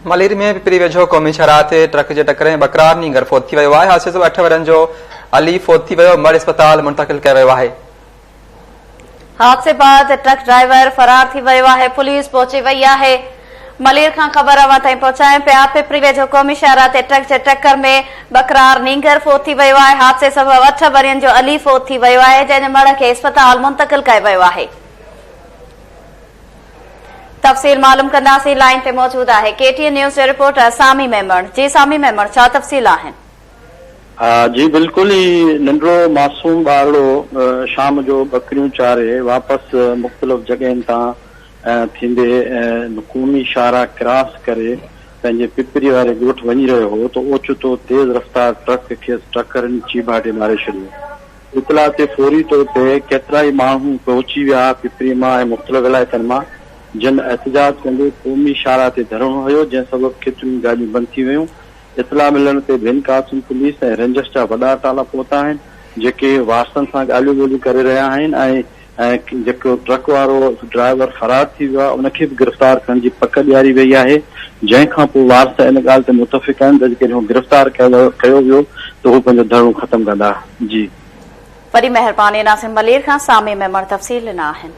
ملير ۾ پپري ويجهو قومي شاهراهه تي ٽرڪ جي ٽڪر ۾ ٻڪرار نينگر فوت ٿي ويو آهي، حادثي سبب اٺ ورهين جو علي فوت ٿي ويو، مڙهه اسپتال منتقل ڪيو ويو آهي. حادثي بعد ٽرڪ ڊرائيور فرار ٿي ويو آهي، پوليس پهچي وئي آهي. ملير کان خبر اوهان تائين پهچايون پيا، پپري ويجهو قومي شاهراهه تي ٽرڪ جي ٽڪر ۾ ٻڪرار نينگر فوت ٿي ويو آهي، حادثي سبب اٺ ورهين جو علي فوت ٿي ويو آهي، جنهن جي مڙهه کي اسپتال منتقل ڪيو ويو آهي. تفصيل معلوم ڪنداسين لائين تي موجود آهي ڪي ٽي اين نيوز جو رپورٽر سامي ميمڻ جي سامي ميمڻ ڇا تفصيل آهن. جي بلڪل هي ننڍڙو معصوم ٻارڙو شام جو ٻڪريون چاري واپس مختلف جڳهين تان ٿيندي قومي شاهراهه ڪراس ڪري پنهنجي پپري واري ڳوٺ وڃي رهيو هو ته اوچتو تيز رفتار ٽرڪ کيس ٽڪر هڻي چيڀاٽي ماري ڇڏيو. اطلاع تي فوري طور تي ڪيترائي ماڻهو پهچي ويا پپري مان ۽ مختلف علائقن مان جن احتجاج ڪندي قومي شاهراهه تي ڌرڻو هنيو جنهن سبب ڪيتريون گاڏيون بند ٿي ويون اطلاع ملڻ تي بن قاسم پوليس ۽ رينجرز جا وڏا ٽالا پهتا آهن جيڪي وارثن سان ڳالهيون ٻولهيون ڪري رهيا آهن ۽ ۽ جيڪو ٽرڪ وارو ڊرائيور فرار ٿي ويو آهي ان کي به گرفتار ڪرڻ جي پڪ ڏياري وئي آهي جنهن کان پوء وارث ان ڳالهه تي متفق آهن ته جيڪڏهن هو گرفتار ڪيو ويو ته هو پنهنجو ڌرڻو ختم ڪندا جي. وڏي مهرباني ناظم ملير کان سامي ميمڻ تفصيل ڏنا آهن.